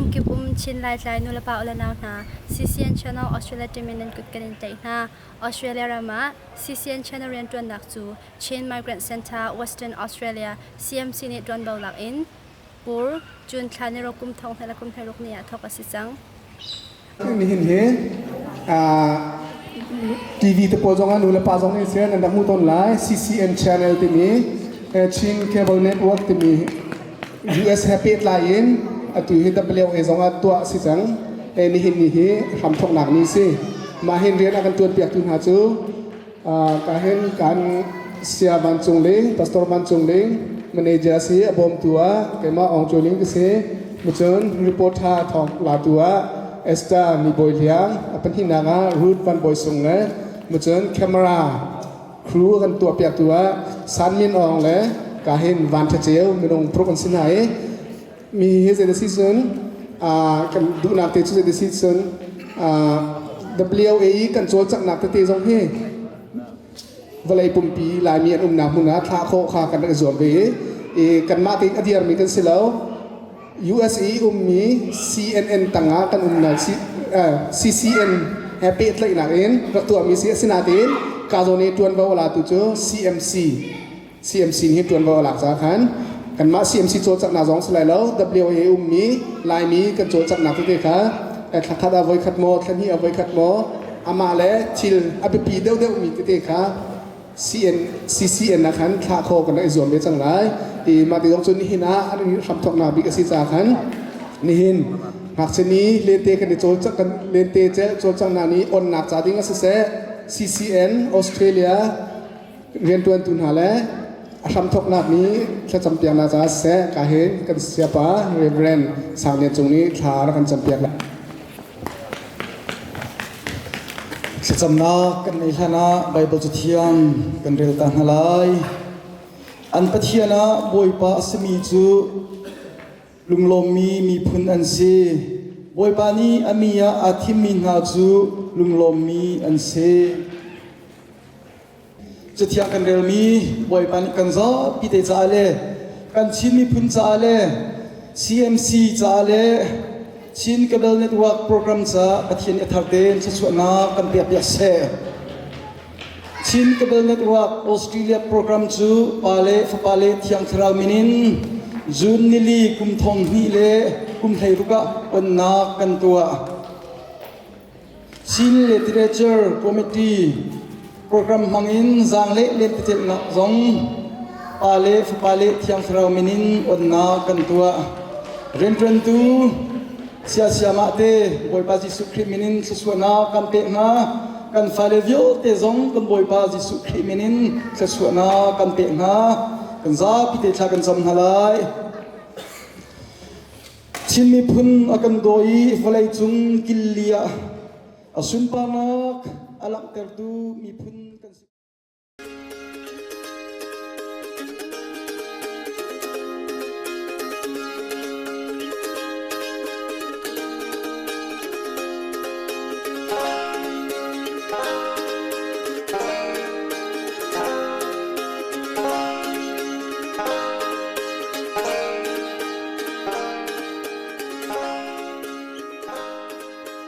Ramkip um Chin Laitlai nulepa u le nau hna, CCN Channel Australia team in nan kut kan in tlaih hna. Australia ram ah CCN Channel rianṭuannak cu Chin Migrant Centre Western Australia CMC nih ṭuanvo lak in Pur June thla ni ruk kum thong hnih le kum 16 ni ah thawk a si cang. Nihin hi TV te pawl zong ah nu le pa zong nih seh nan rak hmuh tawn lai. CCN channel timi Chin Cable Network timi US he pehtlai in atu hi WA zong ah tuah a si cang. Nihin ni hi hramthawknak ni si. Mah hin rian a kan tuan piaktu hna cu ka hin kan Sia Van Cung Ling, Pastor Van Cung Ling, manager si a bawmtu ah keimah Aung Cu Ling ka si. Mucun reporter thawng latu ah Esther Ni Bawi Liang, a pahnihnak ah Ruth Van Bawi Sung le mucun camera crew kan tuah piaktu ah San Min Aung le ka hin Van Tha Ceu minung pruk an si hna i mi hi zei si cun kan duhnak te cu zei si cun WAE kan cawlcanghnak tete zong hi vawlei pumpi Laimi an umnak hmun ah thlah khawh kha kan rak i zuam ve i kanmah tein a dirmi kan si lo. USA ummi CNN tangah kan umnak CCN he pehtlaihnak in rak tuahmi si. Asinain ka zawn i ṭuanvo a latu cu CMC CMC nih ṭuanvo a lak caah khan kanmah CMC cawlcanghnak zong si lai lo WA ummi Laimi kan cawlcanghnak tete kha thla khat ah voikhat maw thla hnih ah voikhat maw amah le thil a biapi deuhdeuhmi tete kha CN, CCN ah khan thlah khawh kan rak i zuam ve cang lai. I mah ti zong cu nihin ah an hramthawknak bik a si caah khan nihin ngakchia ni lente kan i cawl kan lente celh cawlcanghnak nih onnak ca ding a siseh CCN Australia rianṭuantu hna le a hramthawknak nih thlacam piaknak caah siseh ka hin kan siapa Reverend Sang Lian Cung nih thla rak kan campiak lai. Thlacamnak kan neih hlan ah Baibal Cathiang kan rel ta hna lai. An Pathian ah Bawipa a simi cu lunglawmmi miphun an si. Bawipa nih a mi ah aa thimmi hna cu lunglawmmi an si. Cathiang kan relmi Bawipa nih kan zapi te caah le kan Chin miphun caah le CMC caah le Chin Cable Network program caah Pathian nih a thar tein thluachuahnak kan pek piak seh. Chin Cable Network Australia program cu Pa le Fapa le Thiang Thlarau min in June nili kum thong hnih le kum 16 ah onnak kan tuah. Chin Literature Committee program hmangin zaangleh lentecelhnak zong Pa le Fapa le Thiang Thlarau min in onnak kan tuah. Rianṭuantu siasiamah te Bawipa Jesuh Khrih min in thluachuahnak kan pek hna. Kan fale vialte zong kan Bawipa Jesuh Khrih min in thluachuahnak kan pek hna. Kan zapi te thla kan cam hna lai. Chin miphun a kan daw i vawleicung killi ah a sunparnak a langhtertu miphun.